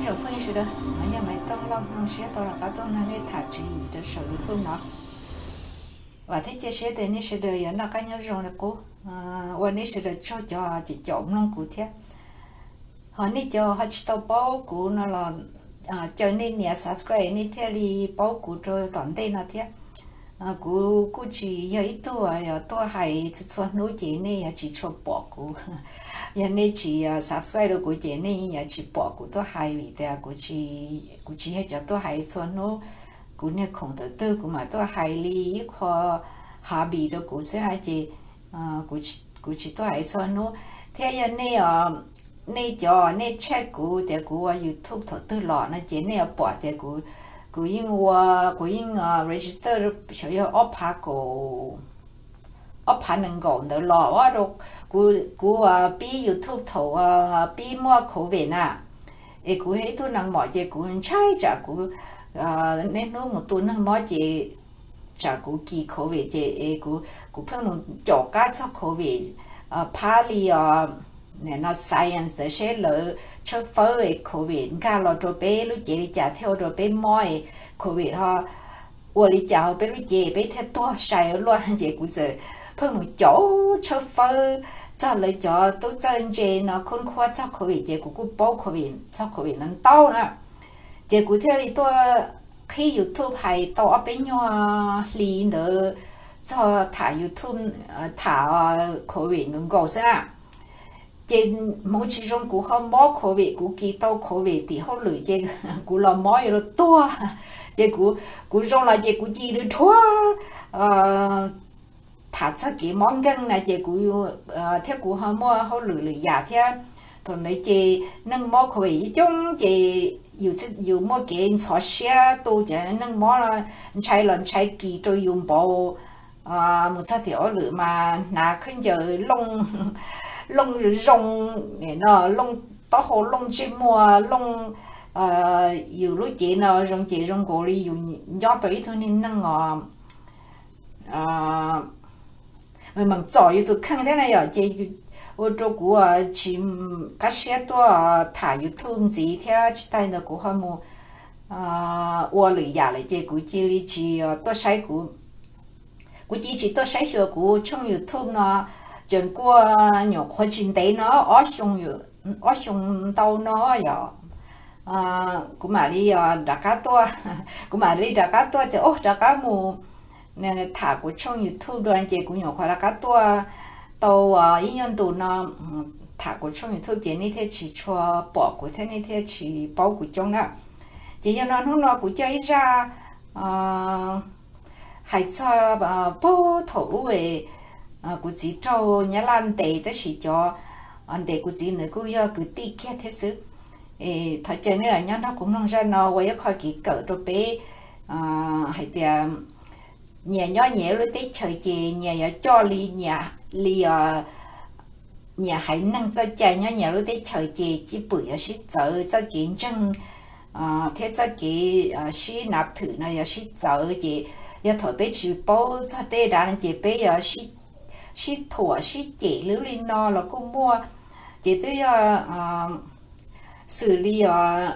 Tsoom phooj ywg sawv daws, no yog Maiv Tooj Lauj, zoo siab tau rov qab tuaj nrog nej tham tswv yim rau saum YouTube no. Vam thiab cia siab tias nej sawv daws yuav noj qab nyob zoo li qub, ua nej sawv daws tsaug cov caum caum mloog kuv thiab. Ho nej cov ho tsis tau paub kuv no los caw nej nias subscribe nej thiaj li paub kuv rau tom ntej no thiab. Kuv kuj tsis yog ib tug tuaj hais txhua txhua hnub ces nej yuav tsis tshua pom kuv. Yog nej tsis subscribe rau kuv ces nej yuav tsis pom kuv tuaj hais vim tias kuv tsis yog cov tuaj hais txhua hnub. Kuv niag khoom thaum twg kuv mam tuaj hais li ib qho hobby rau kuv xwb na ces kuv tsis tuaj hais txhua hnub. Thiab yog nej, nej cov nej check kuv tias kuv ua YouTube thaum twg los no ces nej yuav pom tias kuv yeej ua, kuv yeej register xyov yog ob phav kaum, ob phav nees nkaum ntawd los, kuv pib YouTube thaum pib muaj COVID na, es kuv yog ib tug neeg mom ces kuv ntshai tsam kuv niaj hnub mus tu neeg mob ces tsam kuv kis COVID ces es kuv pheej mus caum qab txog COVID, phab li os, no science ntawd seb lawv tshawb fawb COVID nkag los rau peb lub cev li cas thiaj ua rau peb mob, COVID ho ua li cas hauv peb lub cev peb thiaj tuag sai luaj ces kuv txawm pheej mus caum tshawb fawb txog lawv cov tub txawj ntse no khub khuab txog COVID ces kuv kuj paub COVID txog COVID ntau ntau na. Ces kuv thiaj li tuaj qhib YouTube hais tau ob peb nyuag hli ntawd txog tham YouTube, tham COVID nkaus nkaus xwb na. Ces hmoov tsis zoo kuv ho mob COVID, kuv kis tau COVID tim hauj lwm ces kuv los mob yuav luag tuag. Ces kuv zoo los ces kuv cia li dhuav tham txog kev mob nkeeg na ces kuv thiab kuv ho muaj hauj lwm lwm yam thiab. Thaum ntawd ces neeg mob COVID coob coob ces yus muaj kev ntxhov siab tu cov neeg mob no, ntshai los ntshai kis rau yus npaum. Mus txog tim hauj lwm mas hnav khaub ncaws looj zoo, no looj taub hau, looj ntsej muag, looj yus lub cev no zoo ces zoo nkaus li yus nyob tau ib tug niag neeg os meem txom yus tus kheej thiab na yom. Ces ua rau kuv tsis qab siab tuaj tham YouTube ntxiv thiab tsis tas ntawd kuv ho mus ua lwm yam lawm ces kuv cia li tsis tuaj saib kuv, kuv cia li tsis tuaj saib xyuas kuv tshooj YouTube no. Ces kuj nyuam qhuav tsis ntev no, ob xyoo ntau no yom, kuv mam li rov qab tuaj, kuv mam li rov qab tuaj tias rov qab mus tham kuv tshooj YouTube dua ces kuv nyuam qhuav rov qab tuaj tau ib nyuag ntus no tham kuv tshooj YouTube ces nej thiaj tsis tshua pom kuv thiab nej thiaj tsis paub kuv coob na. Ces yog no hnub no kuv coj ib zaj hais txog puag thaum ub kuv txiv raug Nyab Laj ntes tab sis cov ntes kuv txiv ntawd kuj yog kwv tij kiag thiab xwb. Thov caw nej los nyob nrog kuv mloog zaj no ua ib qho kev kawm rau peb hais tias nyias nyob nyias lub teb chaws ces nyias yuav coj li nyias, li nyias haiv neeg txoj cai nyob nyias lub teb chaws ces cwj pwm yuav sib txawv txoj kev ntseeg thiab txoj kev sib nav thwm no yuav sib txawv ces yog thaum peb tsis paub txog tej dav no ces peb yuav sib thuam sib cem li ub li no los kuj muaj. Ces twb yog xws li os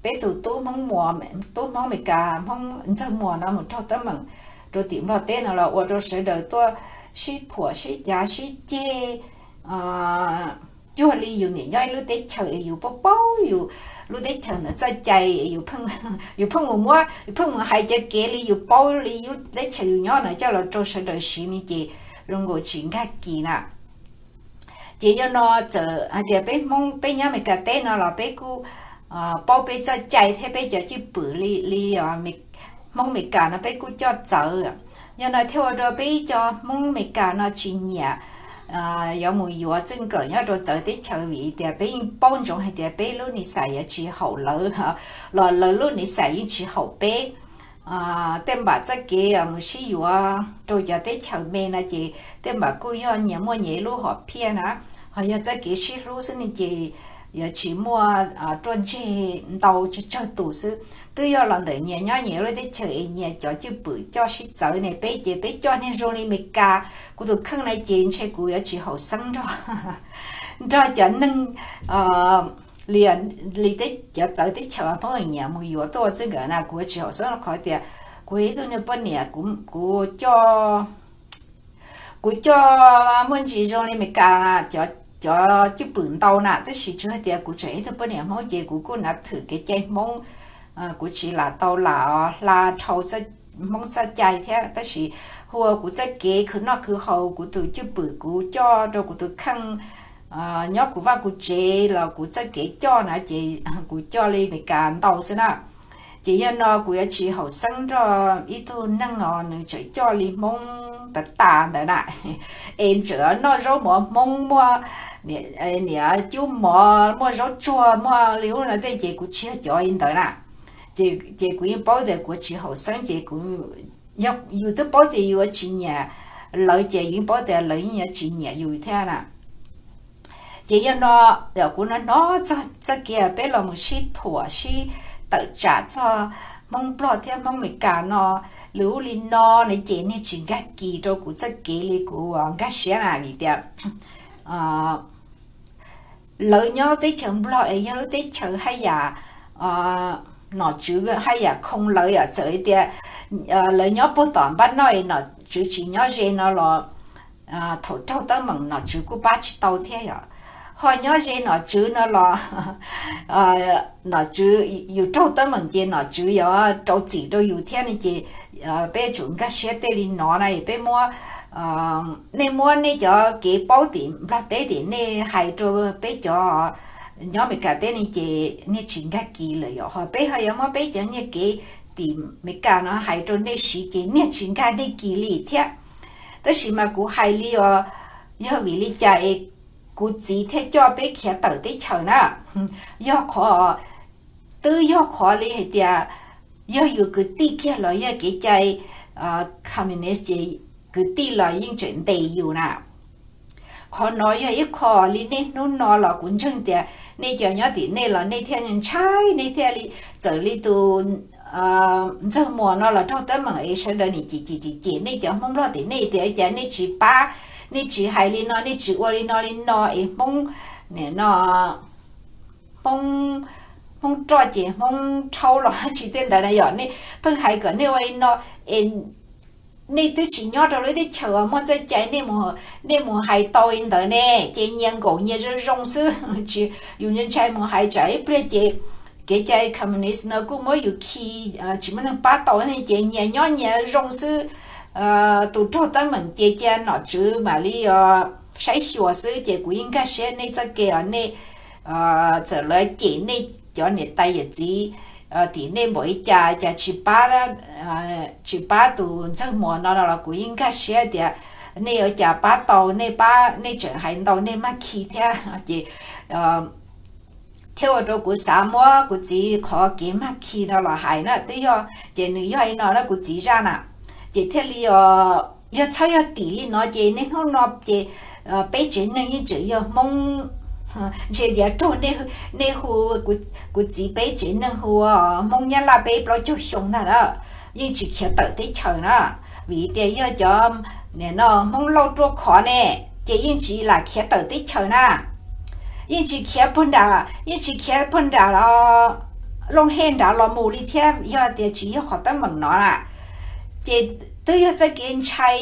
peb tus tub Hmoob Muas, tub Hmoob Amelikas, Hmoob Ntxawg Muas no mus raug teeb meem rau tim Nplog teb no los ua rau sawv daws tuaj sib thuam sib cav sib ceg cuag li yus niam nyob ib lub teb chaws es yus paub paub yus lub teb chaws ntawd txoj cai, yus pheej mus muab, yus pheej mus hais cov kev li yus paub li lub teb chaws yus nyob na coj los rau sawv daws siv ne ces zoo nkaus tsis nkag kis na. Ces yog no txawm hais tias peb Hmoob peb nyob Amelikas teb no los peb kuj paub peb txoj cai thiab peb cov cwj pwm li, li Hmoob Amelikas no peb kuj coj txawv. Yog no thiaj ua rau peb cov Hmoob Amelikas no tsis nyiam yuav mus yuav txij nkawm nyob rau txawv teb chaws vim tias peb yeej paub ntsoov hais tias peb lub nis xais yuav tsis haum lawv, los lawv lub nis xais yeej tsis haum peb. Tej npam txoj kev mus sib yuav rau cov teb chaws me no ces tej npam kuj yog nyias muaj nyias ib lub hom phiaj na, ho yog txoj kev sib hlub xwb ne ces yuav tsis muaj ruaj ntseg ntau tsawg tsawg tus xwb. Twb yog los ntawm nyias nyob nyias lub teb chaws es nyias cov cwj pwm coj sib txawv ne peb ces peb coj niag zoo li Amelikas. Kuv tus kheej na ces ntshe kuv yuav tsis haum xeeb nrog, nrog cov neeg li, li cov txawv teb chaws Hmoob nyiam mus yuav tuaj txij nkawm na. Kuv tsis haum xeeb rau qhov tias kuv yog ib tug niag poj niam, kuv, kuv coj kuv coj muaj ntsis zoo li Meskas cov cwj pwm ntau na, tab sis tsuas hais tias kuv tseem yog ib tug poj niam Hmoob ces kuv kuj nav thwm kev cai Hmoob. Kuv tsis lam tau lam hla dhau Hmoob txoj cai thiab, tab sis hu ua kuv txoj kev khwv noj khwv haus, kuv tus cwj pwm kuv coj rau kuv tus kheej nyob kuv vaj kuv tsev los kuv txoj kev coj na ces kuv coj li Meskas ntau xwb na. Ces yog no kuv yuav tsis haum xeeb nrog ib tug neeg os nws tseem coj li Hmoob tas tas ntawd na, es tseem noj zaub mov Hmoob, muaj niam cub mov, muaj zaub tsuag, muaj li ub no tej, ces kuv tsis yog cov li ntawd na. Ces kuv yeej paub tias kuv tsis haum xeeb ces kuv, yus twb paub tias yus tsis nyiam lawv ces yus yeej paub tias lawv yeej yuav tsis nyiam yus thiab na. Ces yog no, kuv hnov hnov txog txoj kev peb los mus sib thuam sib tawm tsam txog Hmoob Nplog thiab Hmoob Meskas no li ub li no na, ces niag tsis nkag kis rau kuv txoj kev li kuv nkag siab na, vim tias lawv nyob teb chaws Nplog es yog lub teb chaws haj yam, nom tswv haj yam khoo lawv yom. Txawm tias lawv nyob puag tom npaj noj es nom tswv tsis nyob ze no los thaum raug teeb meem nom tswv kuj pab tsis tau thiab yom. Ho nyob ze nom tswv no los nom tswv, yus raug teeb meem ces nom tswv yuav rau txim rau yus thiab ne. Ces peb tsum nkag siab tej li no na, peb muab, nej muab nej cov kev paub tim Nplog teb tim nej hais rau peb cov nyob Meskas teb ne ces niag tsis nkag kis lawm yom. Ho peb ho yuav muab peb cov niag kev tim Meskas no hais rau nej siv ces niag tsis nkag nej kis li thiab. Tab sis mas kuv hais li os, yog vim li cas es kuv txiv thiaj coj peb khiav tawm teb chaws na? Yog qhov, twb yog qhov li hais tias yog yus kwv tij kiag los yog kev cai communist ces kwv tij los yeej tseem ntes yus na. Qhov no yog ib qho li nej hnub no los kuv ntseeg tias nej cov nyob tim nej los nej thiaj ntshai, nej thiaj li, txawm li tus Ntxawg Muas no los raug teeb meem es sawv daws nim cem cem cem cem nej cov Hmoob Nplog tim nej tias cas nej tsis pab, nej tsis hais li no, nej tsis ua li no li no es Hmoob, nim no Hmoob, Hmoob roj ces Hmoob rhaub los tsis tej ntawd na yom. Nej pheej hais kom nej ua li no es nej twb tsis nyob rau lub teb chaws uas muaj txoj cai, nej mus hais tau li ntawd ne, ces nyias nkaum nyias zoo zoo xwb. Tsis, yus ntshai mus hais tsam ib pliag ces kev cai communist no kuj muab yus khi, tsis muaj neeg pab tau ne, ces nyias nyob nyias zoo xwb. Tus raug teeb meem ces cia nom tswv mam li saib xyuas xwb. Ces kuv yeej nkag siab nej txoj kev os, nej txawm lawv cem nej cov niam tais yawm txiv tim nej npaum li cas, cas tsis pab, tsis pab tus Ntxawg Muas no no los kuv yeej nkag siab tias nej ua cas pab tau, nej pab, nej tseem hais ntau nej maj khi thiab. Ces thiaj ua rau kuv xav muab kuv txiv qhov kev maj khi no los hais na. Twb yog ces nws yog li no na, kuv txiv zaj na, ces thiaj li, yog txhob yog tim li no ces niaj hnub no ces peb tsev neeg yeej tseem yog Hmoob, ntshe tias raug nej hu kuv txiv peb tsev neeg hu Hmoob Nyab Laj peb plaub caug xyoo ntag na, yeej tsis khiav tawm teb chaws na, vim tias yog cov, nim no Hmoob Lauj ruaj khov ne, ces yeej tsis lam khiav tawm teb chaws na, yeej tsis khiav puag nram, yeej tsis khiav puag nram Looj Hej nrad los mus li thiab, yog tias tsis yog qhov teeb meem no na. Ces twb yog txoj kev ntshai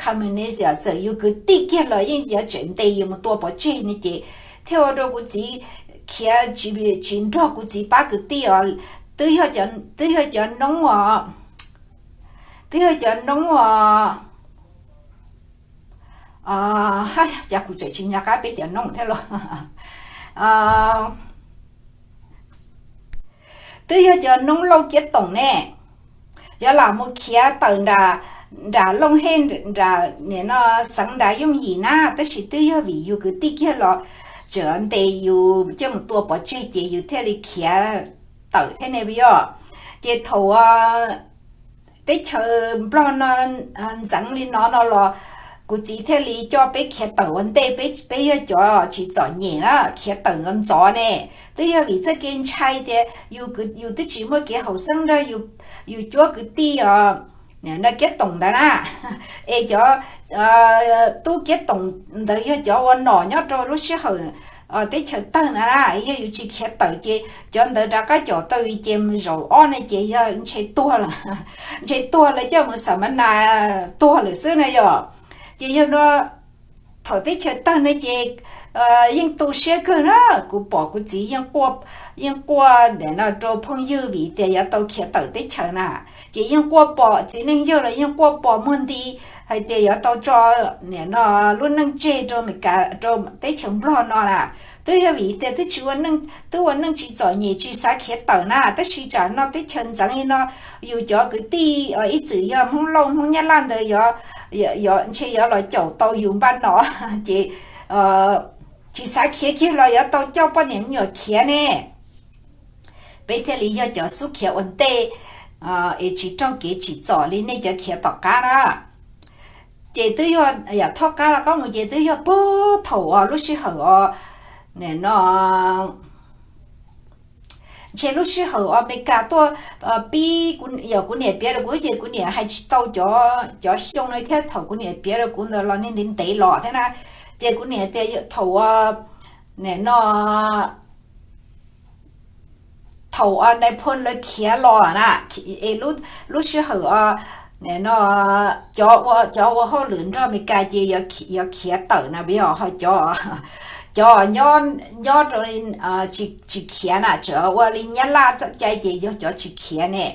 communist, txawm yus kwv tij kiag los yeej yuav tseem ntes yus mus tua pov tseg ne, ces thiaj ua rau kuv txiv khiav tsis nrog kuv txiv pab kwv tij os. Twb yog cov noob os, twb yog cov noob os, cas kuv tseem tsis nco qab peb cov noob thiab los. Twb yog cov noob Lauj Kiab Toom ne, cov lam mus khiav tawm nram, nram Looj Hej, nram nim no xeev nrad yooj yim na, tab sis twb yog vim yus kwv tij kiag los tseem ntes yus coj mus tua pov tseg ces yus thiaj li khiav tawm thiab ne yog. Ces thaum teb chaws Nplog no ntxeev li no no los kuv txiv thiaj li coj peb khiav tawm ua ntej, peb yog cov tsis txom nyem na, khiav tawm ntxov ntxov ne. Twb yog vim txoj kev ntshai tias yus twb tsis muaj kev haum xeeb nrog yus cuab kwv tij os, no Kiab Toom ntawd na, es cov tub Kiab Toom ntawd yog cov ua nom nyob rau lub sij hawm teb chaws tawg ntawd na, yog yus tsis khiav tawm ces cov ntawd rov qab caum tau yus ces zaum ob no ces yog ntshe tuag lawm, ntshe tuag lawv coj mus xam ma nas tuag lawm xwb na yom. Ces yog no thaum teb chaws tawg no ces yeej tu siab kawg na. Kuv pom kuv txiv yeej quaj, yeej quaj nim no rau phooj ywg vim tias yuav tau khiav tawm teb chaws na. Ces yeej quaj pom txiv neej yawg los yeej quaj pom muag nti hais tias yuav tau tso nim no lub neej tseg rau Amelikas, rau teb chaws Nplog no na. Twb yog vim tias twb tsis ua neej, twb ua neej tsis txom nyem tsis xav khiav tawm na, tab sis tsam no teb chaws ntxeev li no, yus cov kwv tij ib txwm yog Hmoob Lauj Hmoob Nyab Laj ntawd ntshe yuav los caum tau yus npaj no ces tsis xav khiav kiag los yuav tau coj poj niam me nyuam khiav ne. Peb thiaj li yog cov xub khiav ua ntej es tsis raug kev tsim txom li nej cov khiav tom qab na. Ces twb yog yam thooj qab los qab mus ces twb yog puag thaum uas lub sij hawm os, nim no ntshe lub sij hawm Amelikas tuaj pib, yog kuv niam piav rau kuv ces kuv niam hais tsis tau cov xyoo no thiab, thaum kuv niam piav rau kuv ntawd los niag ntev ntev los thiab na. Ces kuv niam tias thaum nim no thaum uas nais phoo lawv khiav los na, es lub sij hawm os, nim no cov ua, cov ua hauj lwm nrog Amelikas ces yuav khiav tawm na, yog ho cov, cov nyob rau tsis khiav na, tseem ua li Nyab Laj txoj cai ces yog cov tsis khiav ne.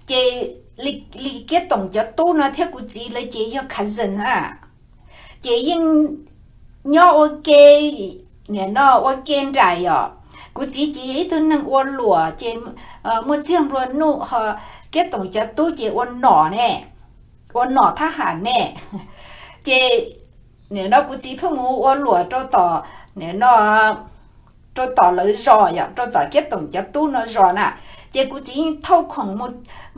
Ces li Kiab Toom cov tub no thiab kuv txiv lawv ces yog cousin na. Ces yeej nyob ua ke, nim no ua ke nraim yom. Kuv txiv ces yog ib tug neeg ua luam ces muaj txiag nplua nuj ho. Kiab Toom cov tub ces ua nom ne, ua nom thab ham ne. Ces nim no kuv txiv pheej mus ua luam rau tom, nim no rau tom lawv zos yom, rau tom Kiab Toom cov tub no zos na. Ces kuv txiv yeej thauj khoom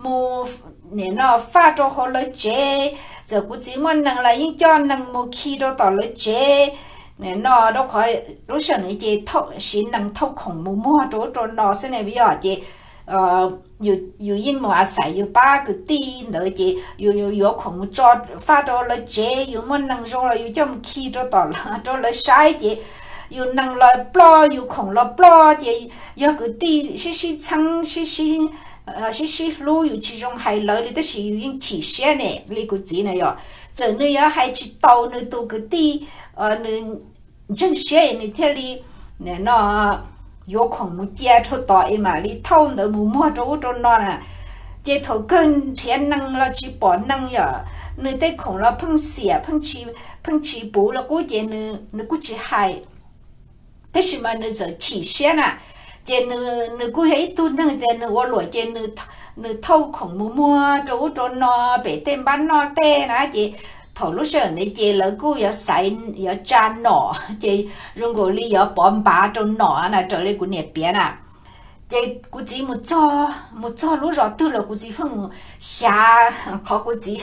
mus, nim no faj rau hauv lawv tsev. Txawm kuv txiv muaj nees los yeej coj nees mus khi rau tom lawv tsev. Nim no rau qhov lub sij hawm ces siv nees thauj khoom mus muag rau ub rau no xwb ne yom. Ces yus yeej mus a xais yus pab kwv tij ntawd ces yus yuav khoom mus tso faj rau lawv tsev, yus muaj nees zoo los yus coj mus khi rau tom, rau lawv saib ces yus nees los ploj yus khoom los ploj ces yog kwv tij sib sib txheeb, sib sib hlub, yus tsis zoo hais lawv li tab sis yus yeej chim siab ne. Li kuv txiv na yom, txawm nws yuav hais tsis tau nws tus kwv tij, nws ntseeg siab nws thiaj li, nim no yuav khoom mus cia rau tod es mam li thauj ntawd mus muag rau ub rau no na. Ces thaum kawg nrhiav nees los tsis pom nees yom, nws tej khoom los pheej xiam, pheej tsis puv los qub ces nws kuj tsis hais. Tab sis mas nws txawm chim siab na, ces nws kuj yog ib tug neeg tias nws ua luam ces nws thauj khoom mus muag rau ub rau no pem tej npab noj tej na, ces thaum lub sij hawm ntawd ces lawv kuj yuav xaiv, yuav tsa nom ces zoo nkaus li yuav pov npav rau nom na, raws li kuv niam piav na. Ces kuv txiv mus txog, mus txog lub zos twg los kuv txiv pheej mus xyav, qhov kuv txiv,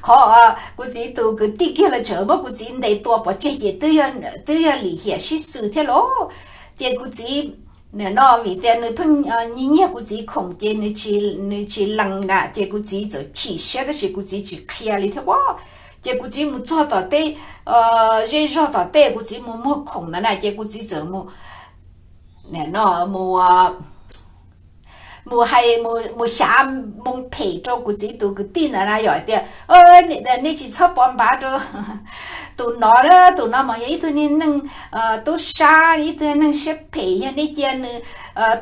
qhov kuv txiv tus kwv tij kiag los tseem muab kuv txiv ntes tua pov tseg ces twb yog lim hiam sib xws thiab lauj. Ces kuv txiv, nim no vim tias nws pheej nyiag nyiag kuv txiv khoom ces nws tsis lees na, ces kuv txiv txawm chim siab tab sis kuv txiv tsis qhia li thiab os. Ces kuv txiv mus txog tom tej zej zog tom tej kuv txiv mus muag khoom ntawd na ces kuv txiv txawm mus, nim no mus mus hais, mus xyav moo phem rau kuv txiv tus kwv tij ntawd na yom, tias nej tsis txhob pov npav rau tus no, tus no mas yog ib tug niag neeg tub sab, ib tug neeg siab phem, yog nej cia nws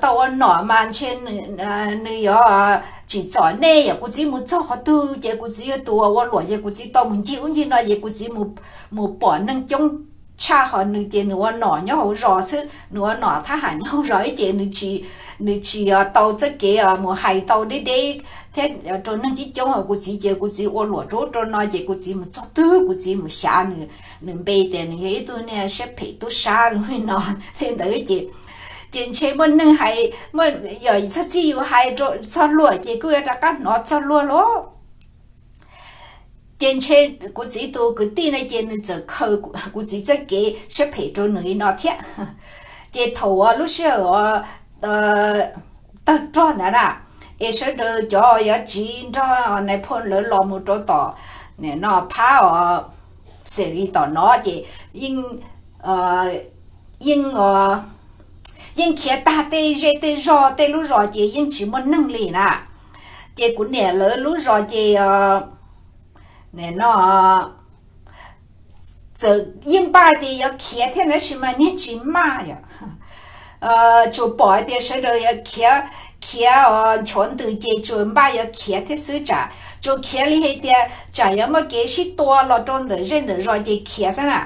tau ua nom mas ntshe nws yuav tsim txom nej. Yog kuv txiv mus txog qhov twg ces kuv txiv yog tus ua luam ces kuv txiv tau mus ncig ub ncig no ces kuv txiv mus pom neeg coob tshaj ho nws ces nws ua nom nyob hauv zos xwb, nws ua nom thab ham nyob hauv zos ces nws tsis tau txoj kev mus hais tau deb deb thiab rau neeg coob coob ho kuv txiv ces kuv txiv ua luam rau ub rau no ces kuv txiv mus txog twg kuv txiv mus xyav nws, nws npe tias nws yog ib tug niag siab phem tub sab li no li ntawd ces, ces ntshe muaj neeg hais, yog txog txij yus hais txog luag ces kuj yuav rov qab hnov txog luag lauj. Ces ntshe kuv txiv tus kwv tij no ces nws txawm khaws kuv txiv txoj kev siab phem rau nws li no thiab. Ces thaum uas lub sij hawm tawg rog ntawd na, es sawv daws cov yuav tsiv nrog nais phoo lawv los mus rau tom no phab os, xes li tom no ces yeej yeej, yeej khiav tag tej zej tej zog tej lub zos ces yeej tsis muaj neeg li na. Ces kuv niam lawv lub zos ces no txawm yeej npaj tias yuav khiav thiab tab sis mas niag tsis maj yom. Tsuas pom hais tias sawv daws yuav khiav, khiav os nchuav ntws ces tsuas npaj yuav khiav thiab xwb, tsam tsuas khiav li hais tias tsam yuav muaj kev sib tua los rau ntawm zej ntawm zos ces khiav xwb na.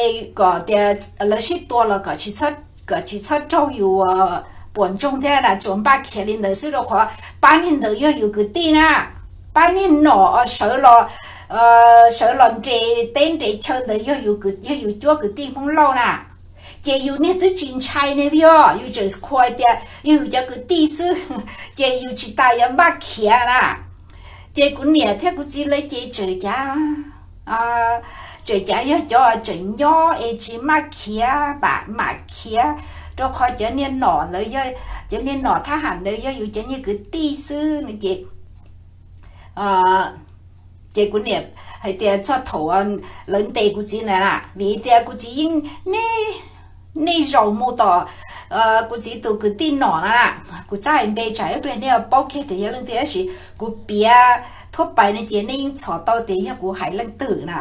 Es kom tias lawv sib tua los kom tsis txhob raug yus puas ntsoog thiab na, tsuas npaj khiav li ntawd xwb rau qhov pab niag ntawd yog yus kwv tij na, pab niag nom sawv los, sawv los nres teb nres chaw ntawd yog yus cuab kwv tij Hmoob Lauj na. Ces yus niag twb tsis ntshai ne, yog yus tseem qhuas tias yog yus cov kwv tij xwb, ces yus tsis tas yuav npaj khiav na. Ces kuv niam thiab kuv txiv lawv ces tseem cav, tseem cav yog cov tseem nyob es tsis maj khiav, mam khiav, rau qhov cov niag nom ntawd, cov niag nom thab ham ntawd yog yus cov niag kwv tij xwb no ces ces kuv niam hais tias txog thaum lawv ntes kuv txiv ntawd na, vim tias kuv txiv yeej, nej zaum mus tom kuv txiv tus kwv tij nom na, kuv txhob hais npe tsam ib pliag nej paub kiag tias yog leej twg tab sis kuv piav thuab pais no ces nej yeej txhom tau tias yog kuv hais leej twg na.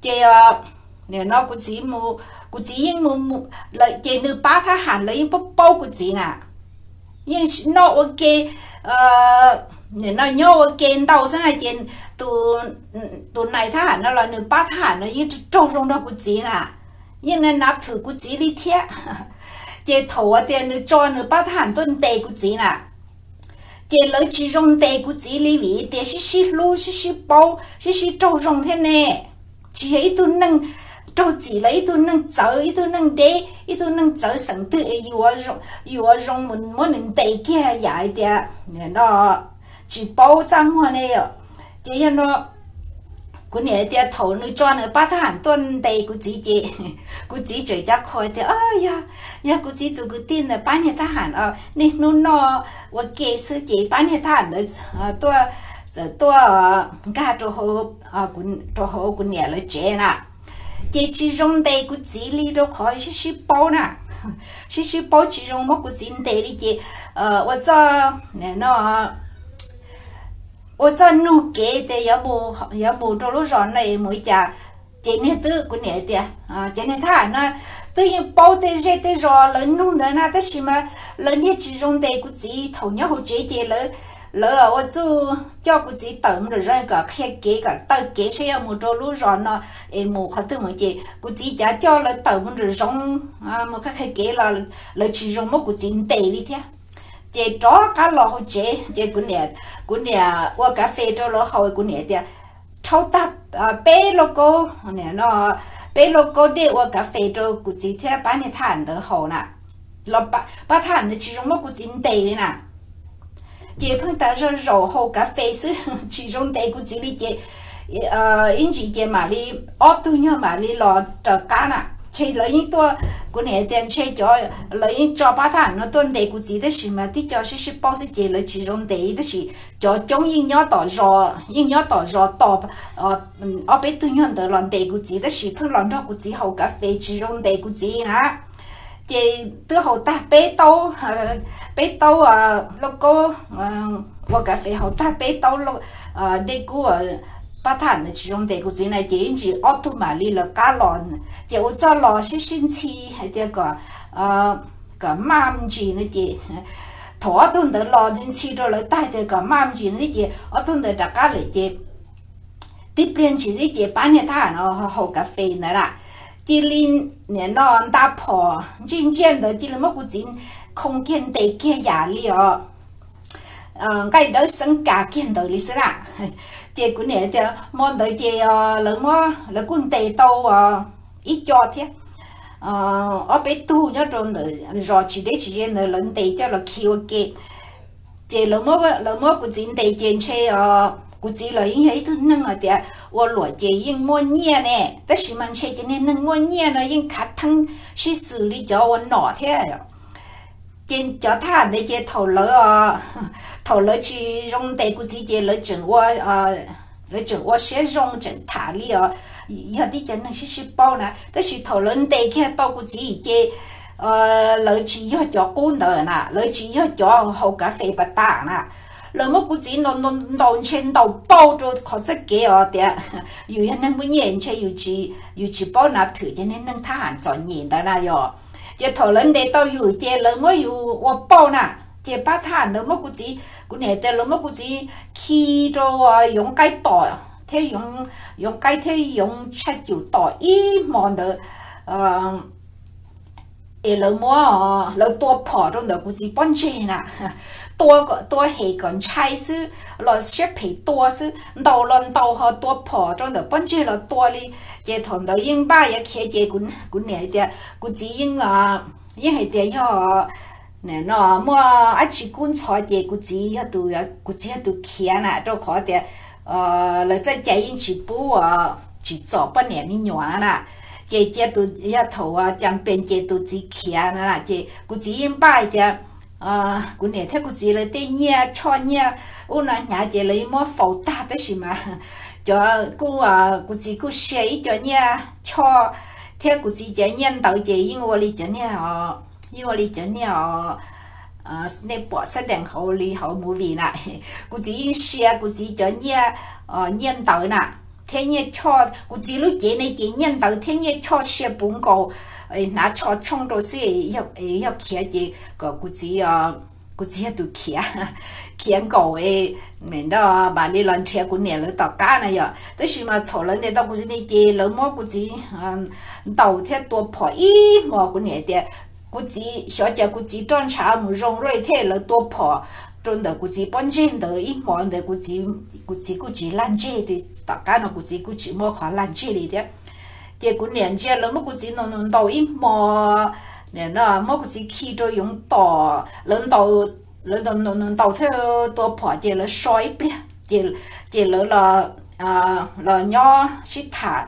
Ces no kuv txiv, kuv txiv yeej mus, ces nws pab thab ham lawv yeej paub paub kuv txiv na, yeej noj ua ke, no nyob ua ke ntau xwb na ces tus nais thab ham no los nws pab thab ham no yeej raug zoo nrog kuv txiv na, yeej nav thwm kuv txiv li thiab. Ces thaum uas tias nws tso nws pab thab ham tuaj ntes kuv txiv na, ces lawv tsis zoo ntes kuv txiv li vim tias sib sib hlub sib sib paub sib sib raug zoo thiab ne. Tsis yog ib tug neeg raug txim los ib tug neeg txawv, ib tug neeg deb, ib tug neeg txawv xeem twg es yus ua zoo mus muab nws ntes kiag yam hais tias no tsis paub txaj muag ne yom. Ces yog no kuv niam tias thaum nws tso nws pab thab ham tuaj ntes kuv txiv ces kuv txiv tseem cav qhua tias, yog, yog kuv txiv tus kwv tij ntawd pab niag thab ham os, niaj hnub noj ua ke xwb ces pab niag thab ham ntawd tuaj, txawm tuaj nkag rau hauv kuv niam lawv tsev na. Ces tsis zoo ntes kuv txiv li rau qhov sib sib paub na, sib sib paub tsis zoo muab kuv txiv ntes li ces ua txoj, no ua txoj nug kev tias yuav mus rau lub zos no es mus li cas. Ces niag twb, kuv niam tias ces niag thab ham no twb yeej paub tej zej tej zos lawv nug ntawd na tab sis mas lawv niag tsis zoo ntes kuv txiv thaum nyob hauv tsev ces lawv ua txuj coj kuv txiv tawm mus nram zos kom qhia kev kom taw kev saib yuav mus rau lub zos no es mus qhov twg mus ces kuv txiv cav coj lawv tawm mus nram zoov mus qhia qhia kev los lawv tsis zoo muab kuv txiv ntes li thiab. Ces rov qab los hauv tsev ces kuv niam ua kav fes rau lawv haus, kuv niam tias rhaub tag peb lauj kaub, no peb lauj kaub dej ua kav fes rau kuv txiv thiab pab niag thab ham ntawd haus na, los pab thab ham ntawd tsis zoo muab kuv txiv ntes li na. Ces pheej tas zog zaum haus kav fes xwb tsis zoo ntes kuv txiv li ces ib ntsis ces mam li ob tug nyuag mam li los raws qab na. Ces lawv yeej tuaj, kuv niam tias ntshe cov, lawv yeej tso pab thab ham no tuaj ntes kuv txiv tab sis mas tib co sib sib paub xwb ces lawv tsis zoo ntes tab sis cov coob yeej nyob tom zos, yeej nyob tom zos tos ob peb tug nyuag ntawd los ntes kuv txiv tab sis pheej los nrog kuv txiv haus kav fes tsis zoo ntes kuv txiv na. Ces twb haus tag peb taub, peb taub lauj kaub ua kav fes haus tag peb taub dej kub pab thab ham ntawd tsis zoo ntes kuv txiv na ces ib ntsis ob tug mam li lawv qab los. Ces ua txoj los sib sib ntxhi hais tias kom, kom maj ntsis no ces thaum ob tug ntawd los ntxhi ntxhi rau lawv tag tias kom maj ntsis no ces ob tug ntawd rov qab lawm ces tib pliag ntsis xwb ces pab niag thab ham no haus kav fes ntawd lawm, cia li nim no nta phom ntsij ntsiaj ntawd cia li muab kuv txiv khoo kiag ntes kiag yam li os nqaij dawb xeeb kas kiag ntawd li xwb na. Ces kuv niam tias hmo ntawd ces lawv kuj ntes tau ib co thiab, ob peb tug nyob rau ntawm zos tsis deb tsis ze ntawd lawv ntes coj los khi ua ke. Ces lawv muab kuv txiv ntes ces ntshe kuv txiv los yeej yog ib tug neeg hais tias ua luam ces yeej muaj nyiaj ne, tab sis mas ntshe cov niag neeg muaj nyiaj no yeej khav theeb sib xws li cov ua nom thiab. Ces cov thab ham ntawd ces thaum lawv, thaum lawv tsis zoo ntes kuv txiv ces lawv tseem ua siab zoo tseem tham li os, yog tib co neeg sib sib paub na. Tab sis thaum lawv ntes kiag tau kuv txiv ces lawv tsis yog cov qub ntawd na, lawv tsis yog cov haus kav fes pas tas na. Lawv muab kuv txiv ntaus ntaus ntaus ntshe ntaus pauj rau qhov txoj kev os tias yus yog neeg muaj nyiaj ntshe yus tsis paub nav thwm cov neeg thab ham txom nyem ntawd na yog. Ces thaum lawv ntes tau yus ces lawv muab yus ua pauj na. Ces pab thab ham ntawd muab kuv txiv, kuv niam tias lawv muab kuv txiv khi rau yoov qaib tom thiab yoov qaib thiab yoov tshaj cum tom ib hmo ntawd es lawv muab, lawv tua phom rau ntawm kuv txiv pob ntseg na. Tua, tua hem kom ntshai xwb, los siab phem tua xwb, ntaus los ntaus ho tua phom rau ntawm pob ntseg los tua li. Ces thaum ntawd yeej npaj yuav khiav ces kuv niam tias kuv txiv yeej, yeej hais tias yog no muaj dab tsi kub ntxhov ces kuv txiv yog tus, kuv txiv yog tus khiav na, rau qhov tias lawv txoj cai yeej tsis pub, tsis txom poj niam me nyuam na. Ces cia tus, yog thaum cas pes ces tus txiv khiav na, ces kuv txiv yeej npaj hais tias kuv niam thiab kuv txiv lawv tej nyiaj choj nyiaj ub no hnyav ces lawv yeej muab faus tag, tab sis mas cov kuj, kuv txiv kuj sia ib co nyiaj choj thiab kuv txiv cov nyiaj ntawv ces yeej ua li cov niag, yeej ua li cov niag os, nej pom xab dees hauv li hauv movie na. Kuv txiv yeej sia kuv txiv cov nyiaj, nyiaj ntawv na, thiab nyiaj choj. Kuv txiv lub cev ne ces nyiaj ntawv thiab nyiaj choj sia puv nkaus, hnav tsho tshooj rau xwb. Yog khiav ces kom kuv txiv, kuv txiv yog tus khiav, khiav nkaus, nrog mam li los nrhiav kuv niam lawv tom qab na yom. Tab sis mas thaum lawv ntes tau kuv txiv ne ces lawv muab kuv txiv ntaus thiab tua phom ib hmo. Kuv niam tias kuv txiv xyov cas kuv txiv roj ntshav mus zoo luaj thiab lawv tua phom rau ntawm kuv txiv pob ntseg ntawd ib hmo ntawd kuv txiv, kuv txiv kuj tsis laj ntseg li. Tom qab no kuv txiv kuj tsis muaj qhov laj ntseg li thiab. Ces kuv niam ntsia lawv muab kuv txiv ntaus ntaus ib hmo, no muab kuv txiv khi rau yoov tom, lawv ntaus, lawv ntaus ntaus ntaus thiab tua phom ces lawv so ib pliag ces, ces lawv los, los nyob sib tham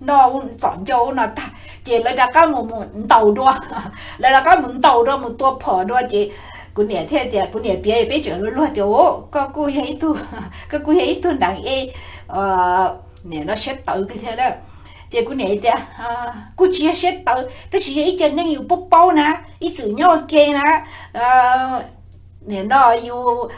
noj txom ncauj ub no tag ces lawv rov qab mus mus ntaus dua. Lawv rov qab mus ntaus dua mus tua phom dua ces kuv niam thiaj tias, kuv niam piav peb tseem luag luag tias, koj kuj yog ib tug, koj kuj yog ib tug ntev ej, nim no siab tawv kawg thiab. Ces kuv niam tias, kuj tsis yog siab tawv tab sis yog ib co neeg yus paub paub na, ib txwm nyob ua ke na, nim no yus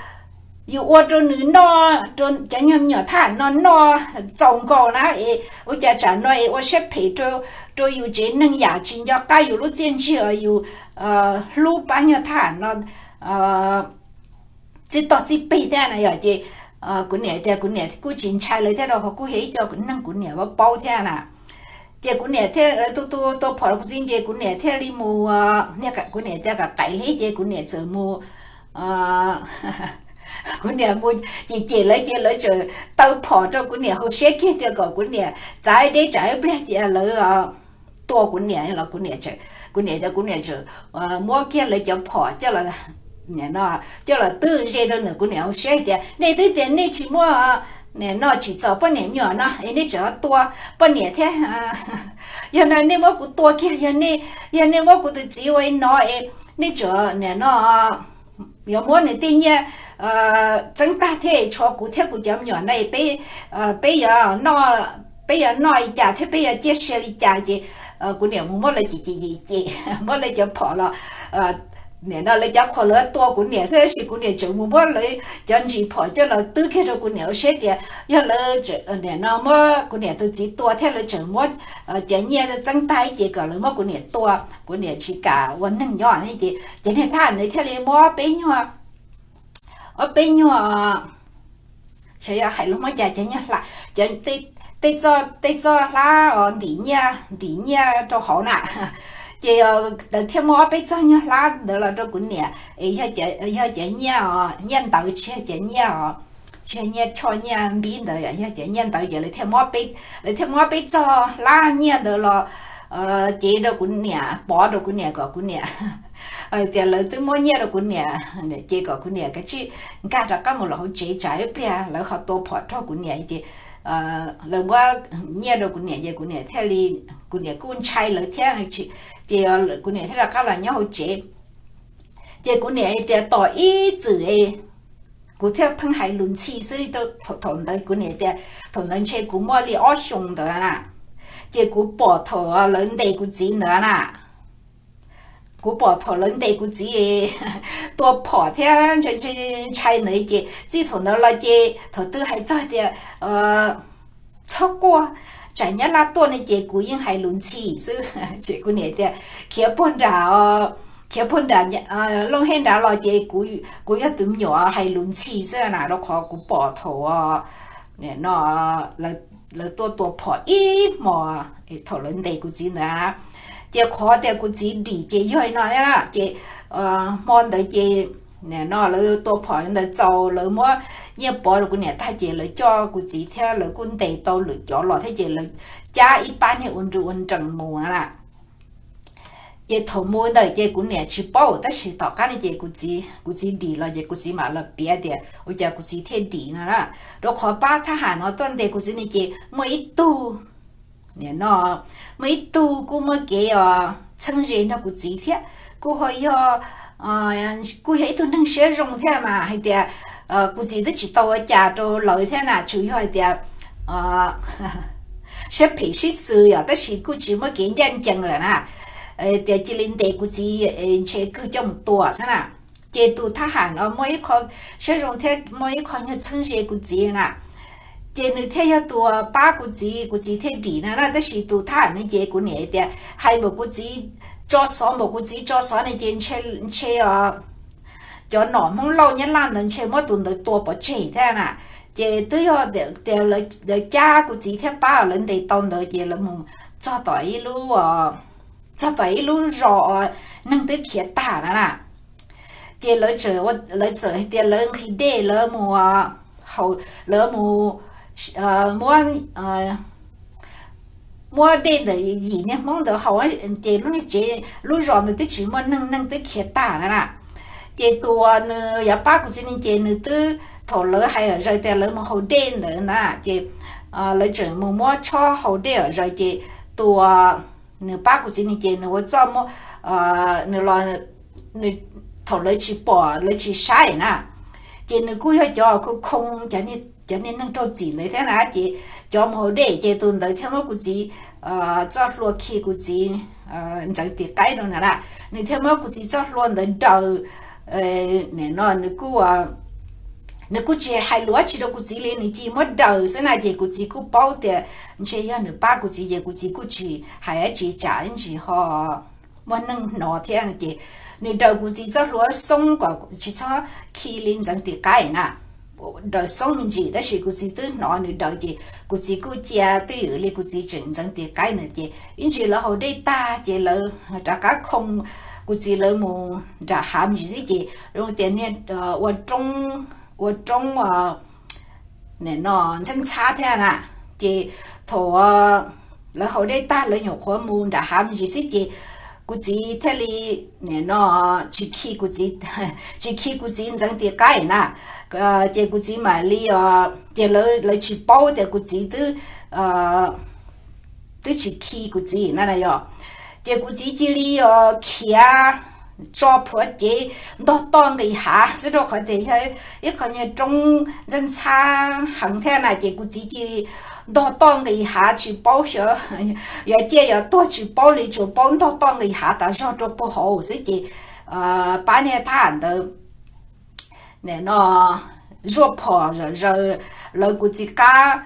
ua rau nws noj, rau cov nyuag me nyuam thab ham no noj txaus nkaus na es ua cas tsam no es ua siab phem rau yus tsev neeg yam tsis nco qab yus lub txiaj ntsig uas yus hlub pab nyuag thab ham no txij tog txij peg thiab na yom. Ces kuv niam tias kuv niam kuj tsis ntshai lawv thiab rau qhov kuj yog ib co neeg kuv niam paub paub thiab na. Ces kuv niam thiaj, lawv tua tua tua phom rau kuv txiv ces kuv niam thiaj li mus, kuv niam tias kom qaim li ces kuv niam txawm mus, kuv niam mus cem cem lawv ces lawv txawm taw phom rau kuv niam hauv siab kiag tias kom kuv niam txav deb tsam ib pliag ces lawv tua kuv niam los kuv niam, kuv niam tias kuv niam txawm muab kiag lawv cov phom coj los, coj los twb ze rau ntawm kuv niam hauv siab tias nej twb tias nej tsis muaj, nim no tsis txom poj niam me nyuam no es nej tseem tua poj niam thiab. Yog no nej muab kuv tua kiag, yog nej, yog nej muab kuv tus txiv ua li no es nej tseem nim no yuav muab nws tej nyiaj txeeb tag thiab tshuav kuv thiab kuv cov me nyuam no peb, peb yuav noj, peb yuav noj li cas thiab peb yuav ciaj sia li cas. Ces kuv niam mus muab lawv cem cem cem, muab lawv cov phom los, nim no lawv cov qhuas lawv tua kuv niam xwb tab sis kuv niam tseem mus muab lawv cov ntsis phom coj los twb kiag rau kuv niam hauv siab tias yog lawv, nim no muab kuv niam tus txiv tua thiab lawv tseem muab cov nyiaj txeeb tag ces kom lawv muab kuv niam tua, kuv niam tsis kam ua neeg nyob ces cov niag thab ham ntawd thiaj li muab peb nyuag, ob peb nyuag, xyov yog hais lus Hmoob cas, cov nyuag hla, cov tej txoj hlab os ntim nyiaj, ntim nyiaj rau hauv na. Ces lawv thiaj muab ob peb txoj nyuag hlab ntawd los rau kuv niam es yog cov nyiaj os, nyiaj ntawv tsis yog cov nyiaj os, tsis yog nyiaj choj nyiaj npib ntawd, yog cov nyiaj ntawv ces lawv thiaj muab peb, lawv thiaj muab peb txoj hlab nyiaj ntawd los cev rau kuv niam, pov rau kuv niam kom kuv niam, hais tias lawv twb muab nyiaj rau kuv niam ces kom kuv niam kav tsij nkag rov qab mus los hauv tsev tsam ib pliag lawv ho tua phom raug kuv niam ces lawv muab nyiaj rau kuv niam ces kuv niam thiaj li, kuv niam kuj ntshai lawv thiab, ces kuv niam thiaj rov qab los nyob hauv tsev. Ces kuv niam tias tos ib txwm kuv thiaj pheej hais lus ntxhi xwb. Thaum ntawd kuv niam tias, thaum ntawd ntshe kuv muaj li ob xyoos ntawd na, ces kuv pom thaum lawv ntes kuv txiv ntawd na, kuv pom thaum lawv ntes kuv txiv tua phom thiab ntshai ntshai ntshai ntawd ces txij thaum ntawd los ces thaum twg hais txog tias txhob quaj, tsam nyab laj tuaj no ces kuv yeej hais lus ntxhi xwb. Ces kuv niam tias khiav puag nram, khiav puag nram Looj Hej nrad los ces kuv yog tus me nyuam hais lus ntxhi xwb na, rau qhov kuv pom thaum no lawv tuaj tua phom ib hmos thaum lawv ntes kuv txiv ntawd na. Ces qhov tias kuv txiv dim ces yog li no thiab na. Ces hmo ntawd ces no lawv tua phom ntawd txaus, lawv muab nyiaj pov rau kuv niam tag ces lawv coj kuv txiv thiab lawv kuj ntes tau lwm cov los thiab ces lawv cab ib pab niag ua nru ua nrees mus na. Ces thaum mus ntawd ces kuv niam tsis paub, tab sis tom qab no ces kuv txiv dim los ces kuv txiv mam los piav tias ua cas kuv txiv thiaj dim no na. Rau qhov pab thab ham no tuaj ntes kuv txiv no ces muaj ib tug no, muaj ib tug kuj muaj kev os txheeb ze nrog kuv txiv thiab, kuj ho yog, kuj yog ib tug neeg siab zoo thiab mas hais tias kuv txiv twb tsis tau ua cas rau lawv thiab na, tsuas yog hais tias siab phem sib xws yom, tab sis kuj tsis muaj kev ncaj ncees lawm na. Tias cia li ntes kuv txiv ntshe kawg coj mus tua xwb na. Ces tus thab ham no muaj ib qho siab zoo thiab muaj ib qho nyuag txheeb ze kuv txiv na. Ces nws thiaj yog tus pab kuv txiv, kuv txiv thiaj dim no na. Tab sis tus thab ham no ces kuv niam tias hais npaum kuv txiv, tso xov npaum kuv txiv tso xov no ces ntshe os cov nom Hmoob Lauj Nyab Laj ntawd ntshe muab tus ntawd tua pov tseg thiab na. Ces twb yog tias lawv cab kuv txiv thiab pab lawv ntes tau ntawd ces lawv mus txog tom ib lub, txog tom ib lub zos neeg twb khiav tag no na. Ces lawv txawm hais tias lawv nqhis dej, lawv mus, lawv mus muab, muab dej ntawm yim niag Hmoob ntawd haus, ces lub niag tsev lub zos ntawd twb tsis muaj neeg, neeg twb khiav tag na na. Ces tus uas nws yuav pab kuv txiv ne ces nws twb, thaum lawv hais zom zaws tias lawv mus haus dej ntawd na, ces lawv tseem mus muab tshob haus dej zom zaws ces tus uas nws pab kuv txiv ne ces nws ua txuj muab, nws los, thaum lawv tsis pom lawv tsis saib na, ces nws kuj yog cov khoo khoo cov niag neeg raug txim ntawd thiab na, ces cov mus haus dej ces tus ntawd thiaj muab kuv txiv txoj hlua khi kuv txiv ntxeev tis qaib no na. Nws thiaj muab kuv txiv txoj hlua ntawd daws. No nws kuj, nws kuj tsis hais lus dab tsi rau kuv txiv li, nws cia li muab daws xwb na, ces kuv txiv kuj paub tias ntshe yog nws pab kuv txiv ces kuv txiv kuj tsis hais dab tsi tsam ib ntsis ho muaj neeg hnov thiab no ces nws daws kuv txiv txoj hlua xoob kom tsis txhob khi li ntxeev tis qaib na. Daws xoob me ntsis tab sis kuv txiv twb hnov nws daws ces kuv txiv kuj cia twj ywm li kuv txiv tseem ntxeev tis qaib ntawd ces ib ntsis lawv haus dej tag ces lawv rov qab khoo kuv txiv lawv mus nram hav me ntsis xwb ces zoo tias niag ua roob, ua roob no ntxhab ntxhab thiab na. Ces thaum lawv haus dej tag lawv nyuam qhuav mus nram hav me ntsis xwb ces kuv txiv thiaj li no tsis khi kuv txiv, tsis khi kuv txiv ntxeev tis qaib na. Ces kuv txiv mam li, ces lawv tsis paub tias kuv txiv twb, twb tsis khi kuv txiv na na yog. Ces kuv txiv cia li os khiav tso plhuav cev ntog toj nqis hav xwb rau qhov tias yog ib qho niag roob ntxhab ntxhab heev thiab na ces kuv txiv cia li ntog toj nqis hav tsis paub xyov yog ciaj yog tuag tsis paub li, tsuas paub ntog toj nqis hav tas zog rau puag hauv xwb ces pab niag thab ham ntawd no zuaj phom zom zaws lawv kuv txiv qab.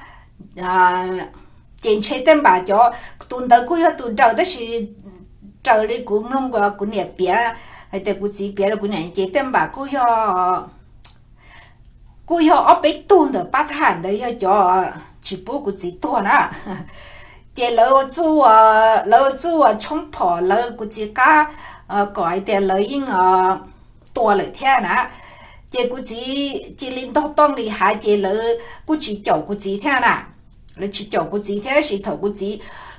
Ces ntshe tej npam cov, tus ntawd kuj yog tus daws tab sis raws li kuv mloog kuv niam piav hais tias kuv txiv piav rau kuv niam ces tej npam kuj yog, kuj yog ob peb tug ntawm pab thab ham ntawd yog cov tsis pub kuv txiv tuag na. Ces lawv, lawv txuj uas tshoob phom lawv kuv txiv qab kom hais tias lawv yeej tua lawm thiab na. Ces kuv txiv cia li ntog toj nqis hav ces lawv kuj tsis caum kuv txiv thiab na. Lawv tsis caum kuv txiv thiab sis thaum kuv txiv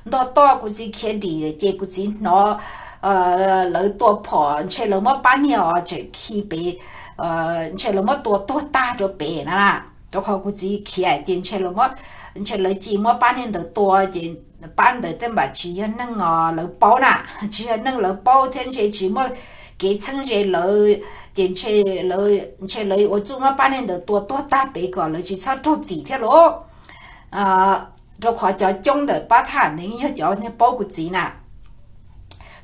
ntog toj kuv txiv khiav dim ces kuv txiv hnov lawv tua phom ntshe lawv muab pab niag os tseem khi pem, ntshe lawv muab tua tuag tag rau pem na. Rau qhov kuv txiv khiav ces ntshe lawv, ntshe lawv cia li muab pab niag ntawd tua ces pab ntawd tej npam tsis yog neeg os lawv paub na, tsis yog neeg lawv paub thiab ntshe tsis muaj kev txheeb ze lawv, ces ntshe lawv ua txuj muab pab neeg ntawd tua tuag tag pem kom lawv tsis txhob raug txim thiab lauj. Rau qhov cov coob ntawm pab thab ham ntawd yog cov neeg paub kuv txiv na,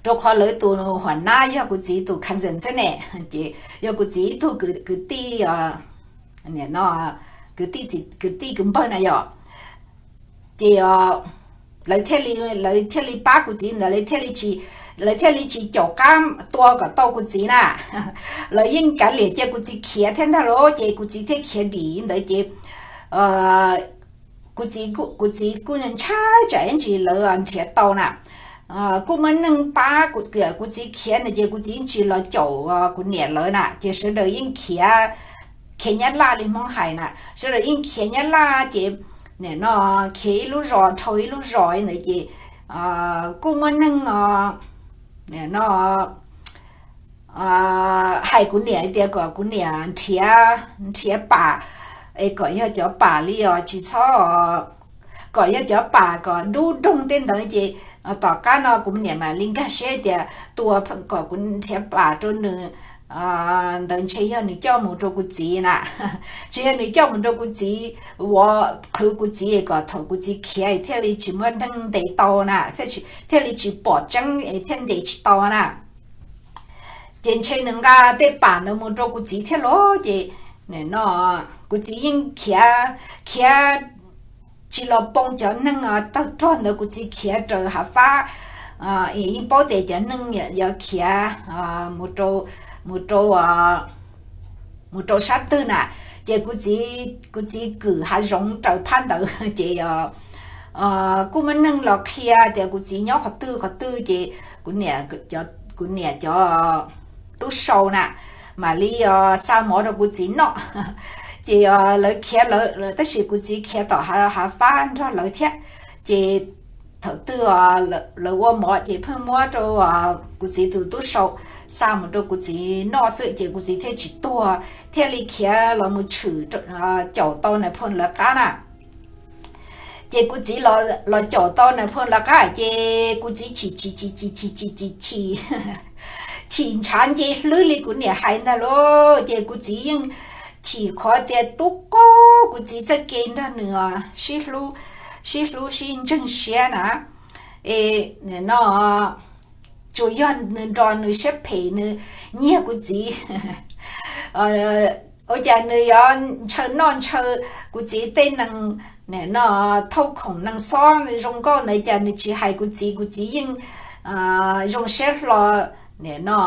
rau qhov lawv tus huam nab yog kuv txiv tus cousin xwb ne, ces yog kuv txiv ib tug kwv tij, kwv tij kwv npawg na yom. Ces lawv thiaj li pab kuv txiv ntawd, lawv thiaj li tsis caum qab tua kom tau kuv txiv na. Lawv yeej kav liam cia kuv txiv khiav thiab ntag lauj, ces kuv txiv thiaj khiav dim ntawd ces kuv txiv kuj ntshai tsam ib ntsis lawv nrhiav tau na. Kuj muaj neeg pab kuv txiv khiav ntawd ces kuv txiv tsis los caum kuv niam lawv na, ces sawv daws yeej khiav, khiav Nyab Laj li Hmoob hais na, sawv daws yeej khiav Nyab Laj ces nim no khiav ib lub zos dhau ib lub zos ntawd ces kuj muaj neeg no hais kuv niam tias kom kuv niam nrhiav, nrhiav pam, es kom yog cov pam li os tsis txhob, kom yog cov pam kom dub doog tej ntawd ces tom qab no kuv niam mam li nkag siab tias tua kom kuv nrhiav pam rau nws ntawd ntshe yog nws coj mus rau kuv txiv na. Ntshe yog nws coj mus rau kuv txiv, ua qhwv kuv txiv kom thaum kuv txiv khiav thiaj li tsis muaj neeg ntes tau na, thiaj li tsis pom tseeb thiaj ntes tsis tau na. Ces ntshe nws nqa tej pam ntawd mus rau kuv txiv thiab los ces no kuv txiv yeej khiav, khiav tsis los poo cov neeg tawg rog ntawd, kuv txiv khiav raws hav fab. Yeej paub tias cov neeg yuav khiav mus rau, mus rau mus rau sab twg na, ces kuv txiv kwm hav zoov raws phab ntawd ces kuj muaj neeg los qhia tias kuv txiv nyob qhov twg qhov twg ces kuv niam, kuv niam cov tub sau na mam li xa mov rau kuv txiv noj. Ces lawv khiav lawv, tab sis kuv txiv khiav tom hav fab nrog lawv thiab. Ces thaum twg lawv ua mov ces pheej muab rau kuv txiv tus tub sau xa mus rau kuv txiv noj xwb ces kuv txiv thiaj tsis tuag, thiaj li khiav los mus tshwm caum tau Nais Phoo lawv qab na. Ces kuv txiv los caum tau Nais Phoo lawv qab ces kuv txiv chim chim chim chim chim chim chim chim, chim ntshav nce hlwb li kuv niam hais ntag lauj. Ces kuv txiv yeej chim qhov tias tub qaug kuv txiv txoj kev nrog nws sib hlub, sib hlub sib ntseeg siab na. Es no tsuas yog nws nrog nws siab phem nws nyiag kuv txiv. Ua cas nws yuav ntshaw noj ntshaw kuv txiv tej nees, nim no thauj khoom nees xob zoo nkauj ntawd cas nws tsis hais kuv txiv, kuv txiv yeej zoo siab hlo, nim no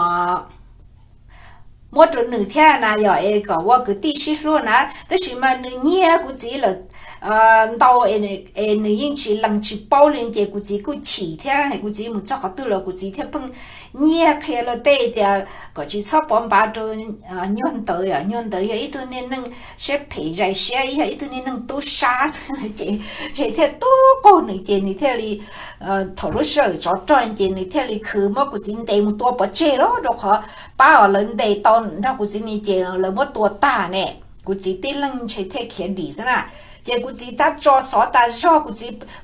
muab rau nws thiab na, yog es kom ua kwv tij sib hlub na. Tab sis mas nws nyiag kuv txiv lawm ntau es nws yeej tsis lees tsis paub li ces kuv txiv kuj chim thiab. Kuv txiv mus txog qhov twg los kuv txiv thiaj pheej nyiag qhia luag tej tias kom tsis txhob pov npav rau nyuag ntawd, nyuag ntawd yog ib tug niag neeg siab phem zais siab, yog ib tug niag neeg tub sab xwb ces ntshe thiaj tub qaug nws ces nws thiaj li, thaum lub sij hawm tsov rog ces nws thiaj li khwv muab kuv txiv ntes mus tua pov tseg lawm, rau qhov pab os lawv ntes tau nrog kuv txiv ni ces lawv muab tua tag ne. Kuv txiv tib leeg ntshe thiaj khiav dim xwb na. Ces kuv txiv tab tso xov tas zog,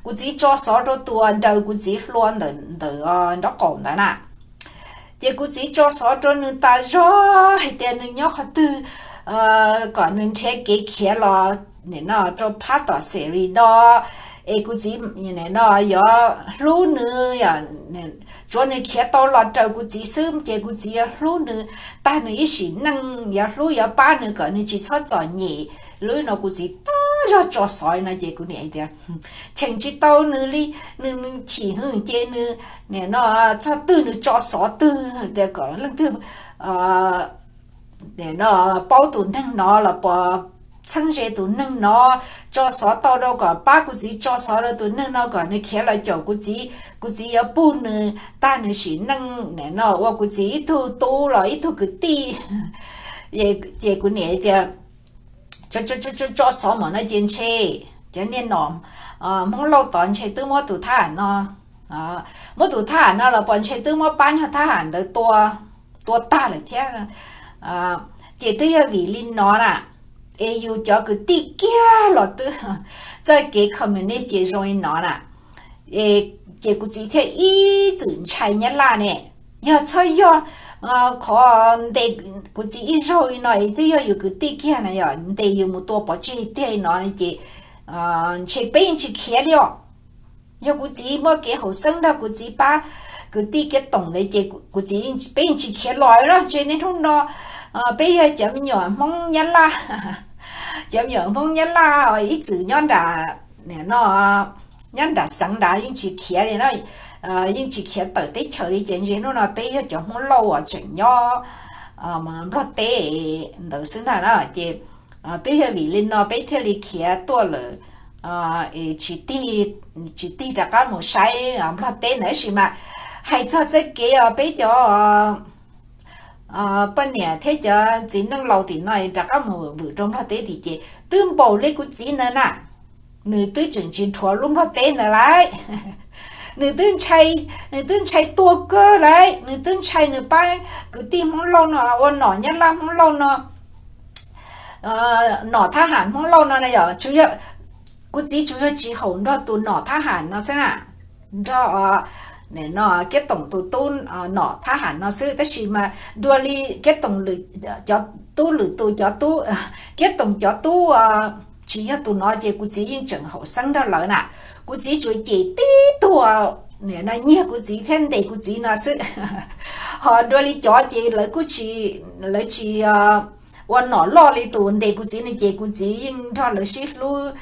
kuv txiv tso xov rau tus uas daws kuv txiv hlua ntawm nraub qaum ntawd na. Ces kuv txiv tso xov rau nws tas zog hais tias nws nyob qhov twg kom nws nrhiav kev khiav los nim no rau phab tom Xeris no, es kuv txiv no yuav hlub nws, tsuav nws khiav tau los raws kuv txiv xwb ces kuv txiv yuav hlub nws tag nws ib sim neej, yuav hlub yuav pab nws kom nws tsis txhob txom nyem. Lub no kuv txiv tab zog tso xov no ces kuv niam tias cheem tsis tau nws li, nws chim hwv ces nws nim no txog twg nws tso xov twg tias kom leej twg no paub tus neeg no los pos txheeb ze tus neeg no, tso xov tau rau kom pab kuv txiv tso xov rau tus neeg no kom nws khiav los caum kuv txiv, kuv txiv yuav pug nws tag nws sim neej nim no ua kuv txiv ib tug tub los ib tug kwv tij. Ces kuv niam tias tso xov mam no ces ntshe cov niag nom Hmoob Lauj tod ntshe twb muab tus thab ham no, muab tus thab ham no los pos ntshe twb muab pab nyuag thab ham ntawd tua, tua tag lawm thiab. Ces twb yog vim li no na, es yus cov kwv tij kiag los twb txoj kev communist ces zoo li no na. Ces kuv txiv thiaj ib txwm ntshai Nyab Laj ne. Yog txhob yog qhov ntes kuv txiv ib zaug li no es twb yog yus kwv tij kiag na, yog ntes yus mus tua pov tseg tiag li no ces ntshe peb yeej tsis khiav li os. Yog kuv txiv muaj kev haum xeeb nrog kuv txiv pab kwv tij Kiav Toom ntawd ces kuv txiv, peb yeej tsis khiav los no. Ntshe niaj hnub no peb yog cov me nyuam Hmoob Nyab Laj, cov me nyuam Hmoob Nyab Laj ib txwm nyob nram, no, nyob nram xeev nrad yeej tsis khiav li no, yeej tsis khiav tawm teb chaws li ces ntshe hnub no peb yog cov Hmoob Lauj uas tseem nyob Nplog teb ntawd xwb ntag na. Ces twb yog vim li no peb thiaj li khiav tuaj lawm, tsis tig, tsis tig rov qab mus saib Nplog teb ntawd. Tab sis mas hais txog txoj kev os peb cov poj niam thiab cov txiv neej laus tim no rov qab mus vwm rau Nplog teb tim ces twb npaum li kuv txiv ntawd na, nws twb tseem tsis rhuav lub Nplog teb ntawd lauj. Nws twb ntshai, nws twb ntshai tuag kawg lauj, nws twb ntshai nws pab kwv tij Hmoob Lauj no ua nom Nyab Laj Hmoob Lauj no, nom thab ham Hmoob Lauj no na yog, kuv txiv tsuas yog tsis haum nrog tus nom thab ham no xwb na, nrog Kiav Toom tus tub nom thab ham no xwb, tab sis mas dua li Kiav Toom cov tub lwm tus cov tub, Kiav Toom cov tub tsis yog tus no ces kuv txiv yeej tseem haum xeeb nrog lawv na. Kuv txiv tsuas cem tib tug nyiag kuv txiv thiab ntes kuv txiv no xwb. Ho dua li cov ces lawv kuj tsis, lawv tsis ua nom loj li tus ntes kuv txiv no ces kuv txiv yeej nrog lawv sib hlub,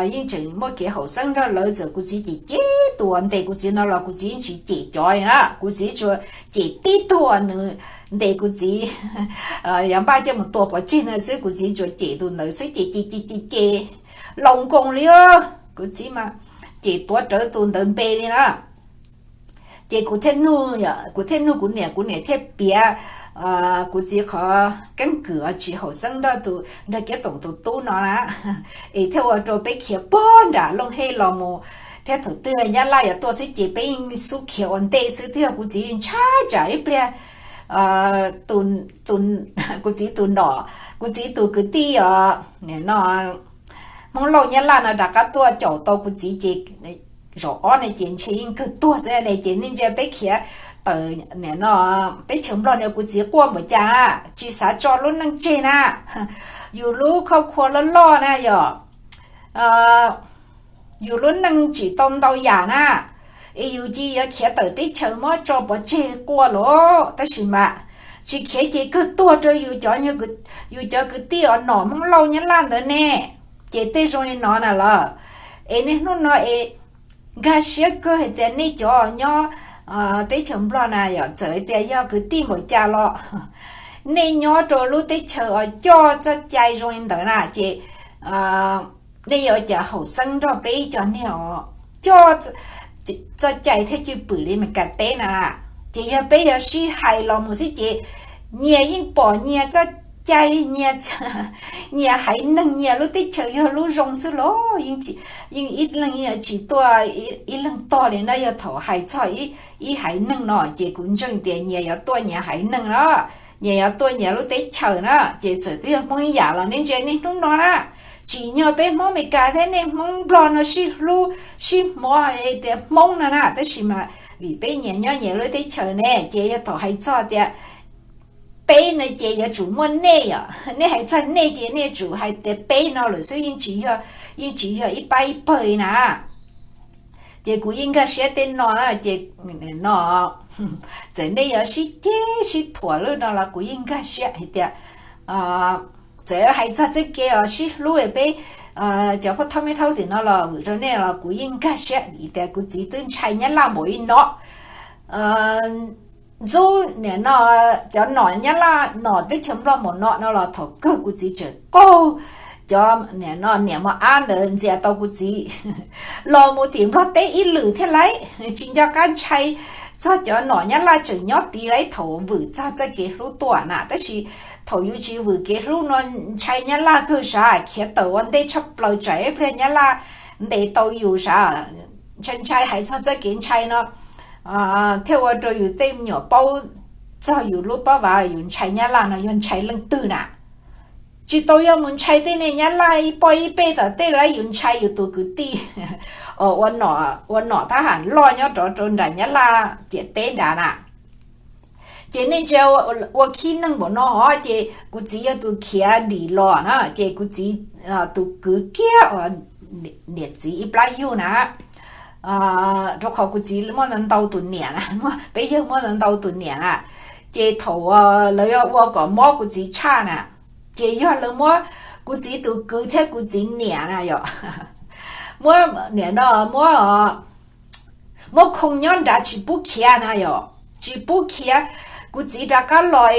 yeej tseem muaj kev haum xeeb nrog lawv. Txawm kuv txiv cem tib tug ntes kuv txiv no los kuv txiv yeej tsis cem cov li na, kuv txiv tsuas cem tib tug nws ntes kuv txiv, yuav npaj coj mus tua pov tseg no xwb, kuv txiv tsuas cem tus ntawd xwb, cem cem cem cem cem laus nkoos li. Kuv txiv mas cem tuav rawv tus ntawd npe li na. Ces kuv thiaj nug, kuv thiaj nug kuv niam, kuv niam thiaj piav kuv txiv qhov keeb kwm tsis haum xeeb nrog tus, nrog Kiav Toom tus tub no na, es thiaj ua rau peb khiav puag nram Looj Hej los mus, thiab thaum twg Nyab Laj yuav tuaj xwb ces peb yeej xub khiav ua ntej xwb, twb yog kuv txiv ntshai tsam ib pliag kuv txiv tus nom, kuv txiv tus kwv tij os, no, Hmoob Lauj Nyab Laj no rov qab tuaj caum tau kuv txiv ces zaum ob no ces ntshe yeej kawg tuag xwb ne. Ces nej ntsia peb khiav tawm no teb chaws Nplog no kuv txiv quaj npaum cas na, tsis xav tso lub neej tseg na. Yus lub khoj khua loj loj na yog, yus lub neej tsim tau ntau yam na, es yus cia yuav khiav tawm teb chaws muab tso pov tseg quaj los, tab sis mas tsis khiav ces kawg tuag rau yus cov, yus cov kwv tij os, nom Hmoob Lauj Nyab Laj ntawd ne. Ces tej zoo li no na lawm, es niaj hnub no es nkag siab kawg hais tias nej cov nyob teb chaws Nplog na yog txawm hais tias yog kwv tij npaum cas los nej nyob rau lub teb chaws os coj txoj cai zoo li ntawd na ces nej yuav cas haum xeeb nrog peb cov niag os coj txoj cai thiab cwj pwm li Meskas teb na. Ces yog peb yuav sib hais los mus xwb ces nyias yeej pom nyias txoj cai, nyias, nyias haiv neeg, nyias lub teb chaws yog lub zoo xwb los yeej, yeej ib leeg tsis tuaj ib leeg tog li na. Yog thaum hais txog ib haiv neeg no ces kuv ntseeg tias nyias yuav tuaj nyias haiv neeg na, nyias yuav tuaj nyias lub teb chaws na. Ces txawm twb yog Hmoob ib yam los nej ntsia niaj hnub no na, tsim nyog peb Hmoob Meskas thiab nej Hmoob Nplog no sib hlub sib hmov hais tias Hmoob no na, tab sis mas vim peb nyias nyob nyias lub teb chaws ne, ces yog thaum hais txog tias peb no ces yuav tsum muaj nej yom, nej hais txog nej ces nej yuav tsum hais tias peb no lawm xwb, yeej tsis yog, yeej tsis yog ib pab ib pawg li na. Ces kuv yeej nkag siab tej no na, ces no txawm nej yuav sib ceg sib thuam lawm no los kuv yeej nkag siab hais tias, txawm hais txog txoj kev os sib hlub peb cov poj thaub me thaub tim no los vwm rau nej los kuv yeej nkag siab vim tias kuv txiv twb ntshai Nyab Laj npaum li no. Ntxub niam no, cov nom Nyab Laj nom teb chaws Nplog npaum no no los thaum kawg kuv txiv tseem qaug cov niam no niam mos ab ntawd ntxias tau kuv txiv los mus tim Nplog teb ib lwm thiab lauj, tsis nco qab ntshai txog cov nom Nyab Laj tseem nyob tid lauj thaum vwm txog txoj kev hlub tuaj na. Tab sis thaum yus tsis vwm kev hlub no ntshai Nyab Laj kawg sav, khiav tawm ua ntej tshaj plaws tsam ib pliag Nyab Laj ntes tau yus sav. Ntshai ntshai hais txog txoj kev ntshai no thiaj ua rau yus tej me nyuam paub txog yus lub pab vas yus ntshai Nyab Laj no yog ntshai leej twg na. Tsis tau yog mus ntshai tej niag Nyab Laj ib pob ib peb tom tej lauj, yus ntshai yus tus kwv tij ua nom thab ham loj nyob rov rau nram Nyab Laj ciam teb nrad na. Ces nej ntsia ua khib neeg npaum no os, ces kuv txiv yog tus khiav dim los na, ces kuv txiv tus kwv kiag uas niam txiv ib plab yug na, rau qhov kuv txiv muaj ntau ntau tus niam na, peb yawg muaj ntau ntau tus niam na, ces thaum lawv ua kom mob kuv txiv tshaj na, ces yog lawv muab kuv txiv tus kwv thiab kuv txiv niam na yom, muab niam no muab muab khoo nyob nrad tsis pub khiav na yom, tsis pub khiav. Kuv txiv rov qab los,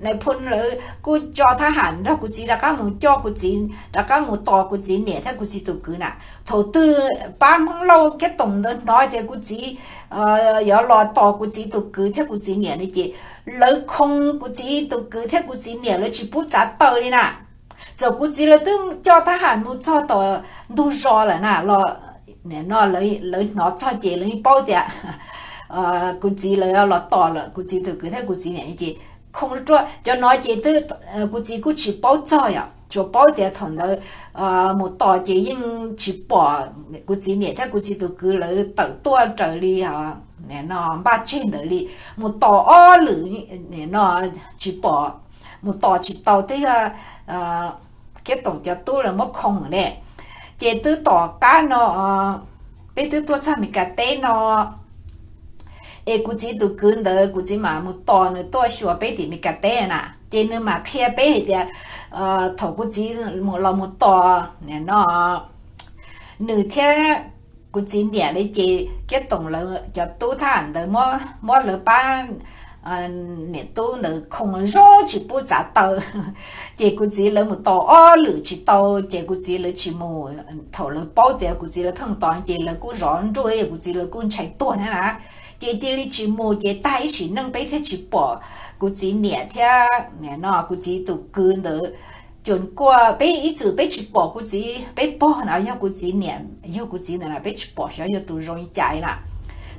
nais phoo lawv kuj tso thab ham nrog kuv txiv rov qab mus coj kuv txiv rov qab mus tos kuv txiv niam thiab kuv txiv tus kwv na. Thaum twg pab Hmoob Lauj Kiab Toom ntawd hnov tias kuv txiv yuav los tos kuv txiv tus kwv thiab kuv txiv niam ne, ces lawv khoo kuv txiv tus kwv thiab kuv txiv niam, lawv tsis pub txav taw li na. Txawm kuv txiv lawv twb coj thab ham mus txog tom ntug zos lawm na los, lawv hnov txog ces lawv yeej paub tias kuv txiv lawv los tos lawm, kuv txiv tus kwv thiab kuv txiv niam ces khoo ruaj. Cov no ces kuv txiv kuj tsis paub txog yom, tsuas paub tias thaum ntawd mus tos ces yeej tsis pom kuv txiv niam thiab kuv txiv tus kwv lawv tawm tuaj raws li no npaj tseg ntawd li. Mus tos ob lwm no tsis pom, mus tos tsis tau, twb yog Kiab Toom cov tub lawv muab khoo ne. Ces twb tom qab no peb twb tuaj txog Mes Kas teb no, es kuv txiv tus kwv ntawd kuv txiv mam mus tos nws tuaj xyuas peb tim Mes Kas teb na, ces nws mam qhia peb hais tias thaum kuv txiv mus los mus tos no, nws thiab kuv txiv niam li ces Kiab Toom lawv cov tub thab ham ntawd muab lawv pab niam tub ntawd khoo zoo tsis pub txav taw. Ces kuv txiv lawv mus tos ob lwm tsis tau, ces kuv txiv lawv tsis mus. Thaum lawv paub tias kuv txiv lawv pheej tos ces lawv kuj zov nruj, kuv txiv lawv kuj ntshai tuag thiab na. Ces cia li tsis mus, ces tag ib sim neej peb thiaj tsis pom kuv txiv niam thiab no kuv txiv tus kwv ntawd. Cuam kuaj peb ib txwm peb tsis pom kuv txiv, peb pog no yog kuv txiv niam yog kuv txiv ntawd na, peb tsis pom xyov yog tus zoo li cas na,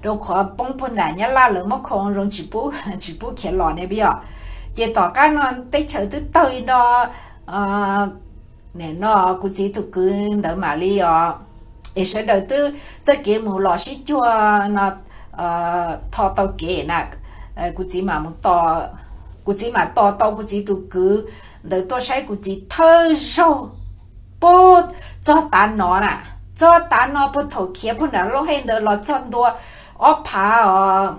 rau qhov poob puag nram Nyab Laj lawv muab khoo zoo tsis pub, tsis pub khiav los ne peb yom. Ces tom qab no teb chaws twb tawg li no no kuv txiv tus kwv ntawd mam li os, es sawv daws twb txoj kev mus los sib cuag no tho tau kev na, kuv txiv mam mus tos, kuv txiv mam tos tau kuv txiv tus kwv ntawd tuaj saib kuv txiv thawj zaug puag txog tav no na, txog tav no puag thaum khiav puag nram Looj Hej ntawd los txog ntua ob phav os,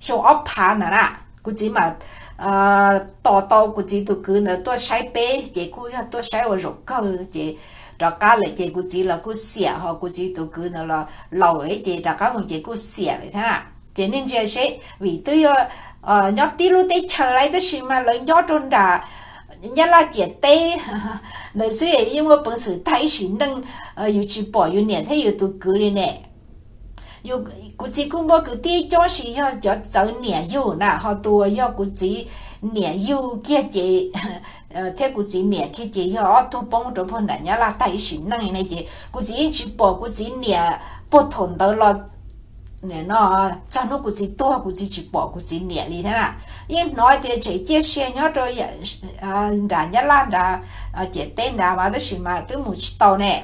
xyoo ob phav ntawd na, kuv txiv mam tos tau kuv txiv tus kwv ntawd tuaj saib peb, ces kuj yog tuaj saib ua zaum kawg ces rov qab lawm ces kuv txiv los kuj xiam, ho kuv txiv tus kwv ntawd los laus ces rov qab mus ces kuj xiam lawm thiab na. Ces nej ntsia seb vim twb yog nyob tib lub teb chaws lawm tab sis mas lawv nyob rau nram Nyab Laj ciam teb ntawd xwb yeej muaj peev xwm tag ib sim neej yus tsis pom yus niam thiab yus tus kwv li ne. Kuv txiv kuj muaj kwv tij coob sis yog cov txawv niam yug na, ho tus uas yog kuv txiv niam yug kiag ces thiab kuv txiv niam kiag ces yog ob tug poob rau puag nram Nyab Laj tag ib sim neej ne, ces kuv txiv yeej tsis pom kuv txiv niam puag thaum ntawd los no txog hnub kuv txiv tuag kuv txiv tsis pom kuv txiv niam li thiab na. Yeej hnov tias tseem ciaj sia nyob rau nram Nyab Laj nrad, ciam teb nrad mas tab sis mas twb mus tsis tau ne.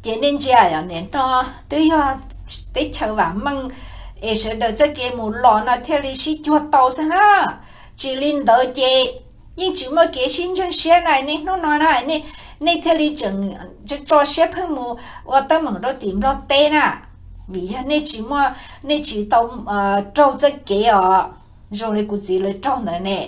Ces nej ntsia yom, nim no twb yog teb chaws vam meej es sawv daws txoj kev mus los no thiaj li sib cuag tau xwb na. Tsis li ntawd ces yeej tsis muaj kev sib ntseeg siab na. Nej hnub no na, nej thiaj li tseem tso siab pheej mus ua teeb meem rau tim Nplog teb na, vim yog nej tsis muaj, nej tsis tau raug txoj kev os zoo li kuv txiv lawv raug ntawd ne.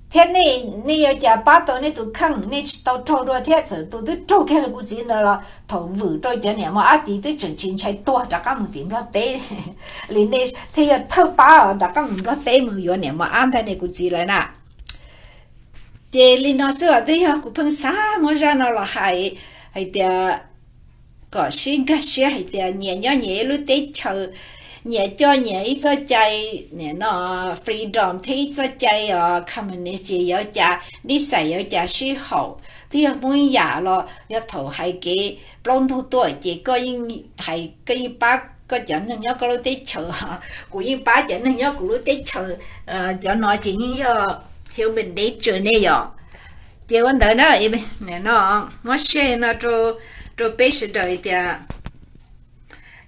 Thiab nej, nej yuav cas pab tau nej tus kheej, nej tsis tau raug dua thiab. Txawm tus twb raug kiag li kuv txiv ntawd los thaum vwm rau cov niam mos ab tid twb tseem tsis ntshai tuag rov qab mus tim Nplog teb li, nej thiaj yog thawj pab rov qab mus Nplog teb mus yuav niam mos ab ntag ne kuv txiv lawv na. Ces li no xwb os, twb yog kuv pheej xav muab zaj no los hais, hais tias kom sib nkag siab hais tias nyias nyob nyias ib lub teb chaws, nyias coj nyias ib txoj cai no freedom thiab ib txoj cai os communist ces yuav cas nij xais yuav cas sib haum. Twb yog Hmoob ib yam los yog thaum hais kev plaub ntug tuaj ces koj yeej hais, koj yeej pab koj cov neeg nyob koj lub teb chaws, kuv yeej pab cov neeg nyob kuv lub teb chaws. Cov no ces yeej yog human nature ne yom. Ces ua ntawd na, no muab share no rau peb sawv daws tias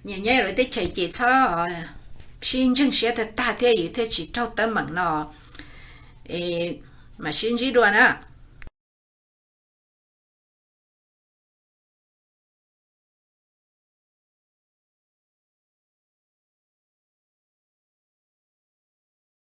nyias nyob lub teb chaws ces txhob sib ntseeg siab tag tag thiab yus thiaj tsis raug teeb meem no. Mam sib ntsib dua na.